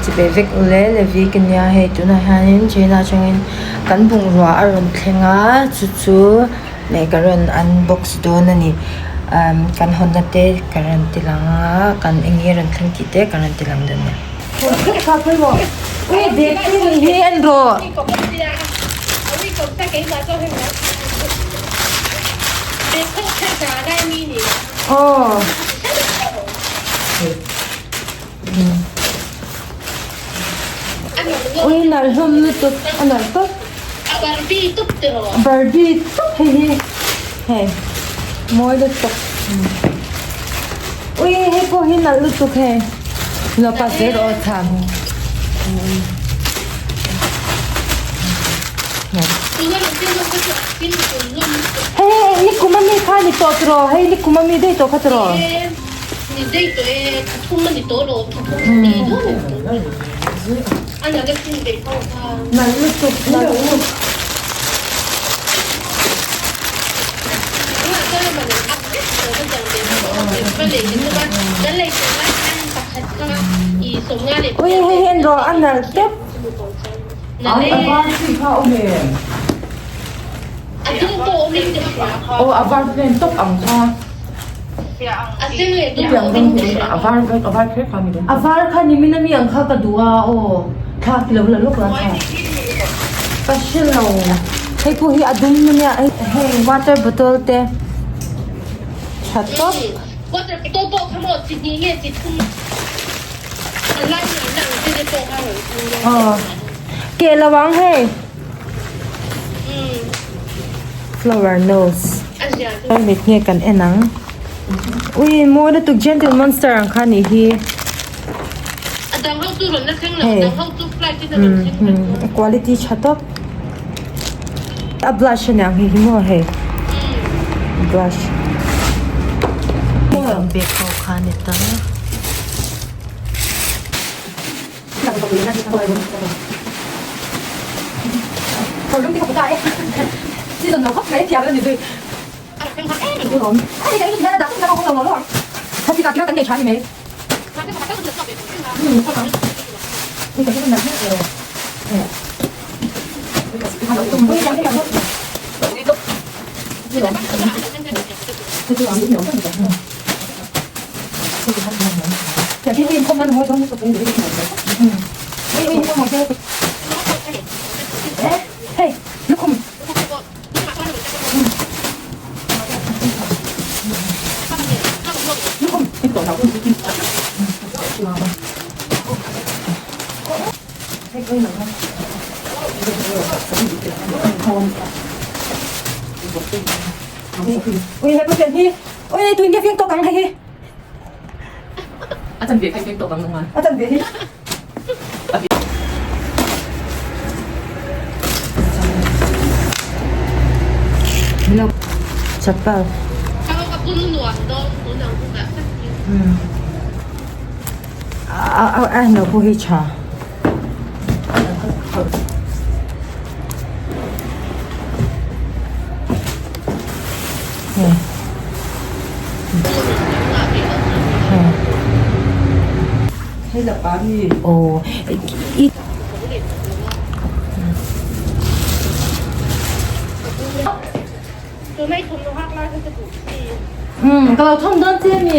Chibai vek ule Levi ka nia hei tunah hianin China atangin kan bungrua a rawn thleng a chu chu leh ka rawn unbox dawn a ni umm kan hawnna te ka rawn ti lang a kan eng nge rawn thleng tih te ka rawn ti lang dawn a ni. Aw. Ui nalh hlawm lutuk a nalh tawp. Barbie tup tiraw. Barbie tup hei hi hei mawi lutuk. Ui hei pawh hi nalh lutuk hei. Lawpa zel aw chham. Hei hei ni kum ami kha ni tawh tiraw hei ni kum ami daih tawh kha tiraw. Ni daih tawh e thathum a ni tawh lo thathum ni dawn a ni a nalh a sin daih ho kha. Nalh lutuk nalh lutuk. Ui hei hi en rawh a nalh tep. Aw a var plain tawp ang kha. A var kha nimin ami ang kha ka duh a aw thla ti lo la lawk la tha ka hre lo hei pawh hi a dum ania hei water bottle te tha tawp. Water bottle pawh kha maw chi hnih nge chi thum a lai ngai na ang chi te pawh kha rawn thung dawn. Aw keh lo ang hei. Flower nose mit nge kan en ang ui mawi lutuk gentle monster ang kha nih hi hei quality tha tawp a blush aniang hei hi maw hei blush bag ho kha a ni ta. Ui tui nge fiang tawk ang hei hi. A chan ve khai fiang tawk ang nang A chan ve hi. Hello. Chapal. A a a no pawh hi tha. Aw i Umm ka lo thawm dawn che mi.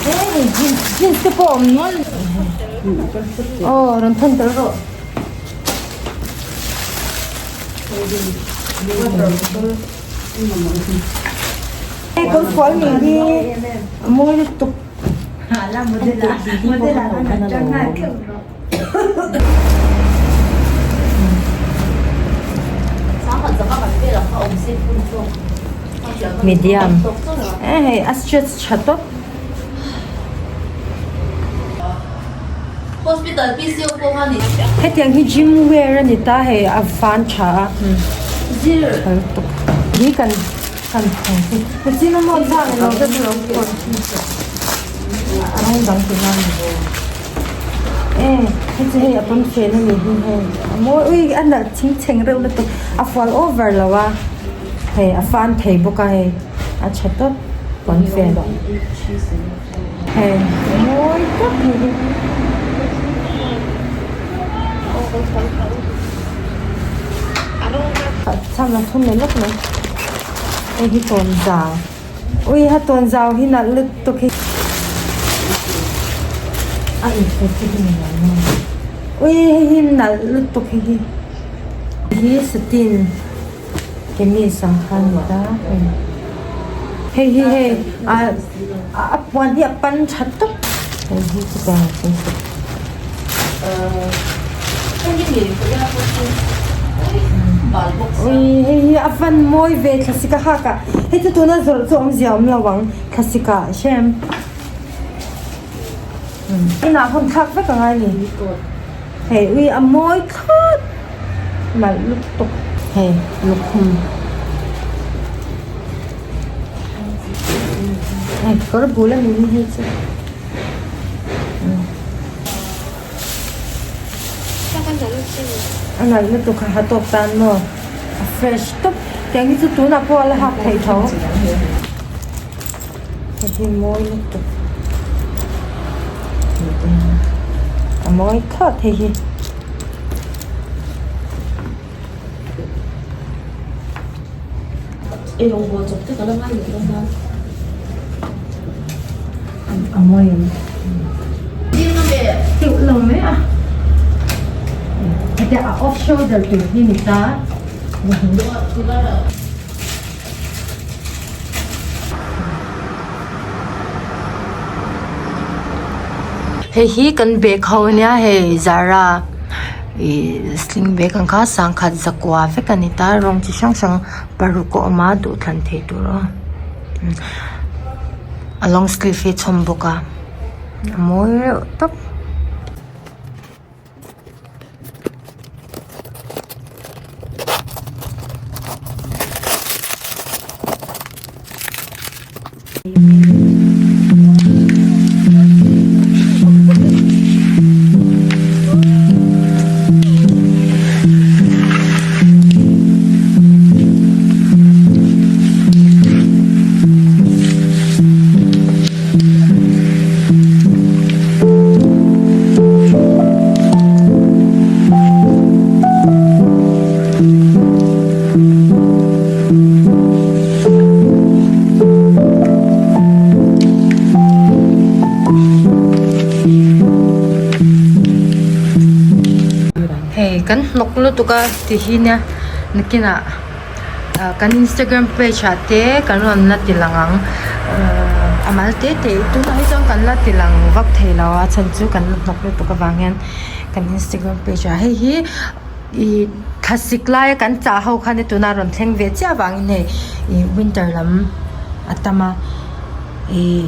Hei jeans jeans te pawh a awm nual aw rawn thawn tel rawh. Hei kawr fual nih hi a mawi lutuk. Medium eh hei a stretch tha tawp. Hetiang hi gym wear a ni ta hei a van tha a tha lutuk hi kan kan chin a maw chang ilo a rawng dang ti nan ni e. Hei chu hei a pawn fen a ni hi hei a mawi ui a nalh ching chheng reuh lutuk a fual over lo a hei a fan thei bawk a hei a tha tawp pawn fen hei a mawi tawp hei hi. Chhan a thun leh lawk mai hei hi tawnzau. Ui ha tawn zau hi nalh lutuk hi. A inchhut chu hi ni lo maw. Ui hei hi nalh lutuk hi hi. Hi satin kamis ang kha a ni ta hei. Hei hi hei a a puan hi a pan tha tawp. Hei hi chutiang ang chu. Ui hei hi a van mawi ve thlasik a hak ah hei chu tuna zawrh chu awmzia awm lo ang thlasik ah hrem inah hun thlak vek a ngai ni hei ui a mawi thlawt nalh lutuk hei lukhum hei kawr bul a ni hei chu. A nalh lutuk a ha tawp tan maw a fresh tawp tiang hi chu tunah pawh a la hak theih tho hei hi mawi lutuk a mawi thlawt hei hi. A mawi em? Teuh lo mai a. Heta a off shoulder tur hi ni ta. Hei hi kan bag ho ania hei Zara ih sling bag ang kha sangkhat zakua vek a ni ta rawng chi hrang hrang paruk a awm a duhthlan theih tur aw a long sleeve hi a chhawm bawk a a mawi reuh tawp. Hei kan hnawk lutuk a ti hi nia nakinah ah kan instagram page ah te kan rawn la ti lang ang ahh a mal te te tunah hi chuan kan la ti lang vak thei lo a chhan chu kan la hnawk lutuk avang hian kan instagram page ah hei hi ih thlasik laia kan chah ho khan tuna rawn thleng ve chiah avangin hei ih winter lam a tam a ih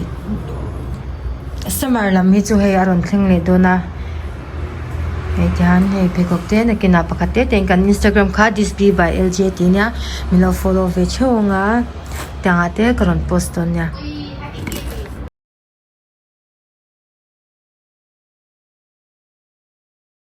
summer lam hi chu hei a rawn thleng leh dawn a. Hei tihian hei pheikhawk te nakinah pakhat te te in kan instagram kha this be by L J tih ania min lo follow ve theuh ang a tiangah te ka rawn post dawn nia.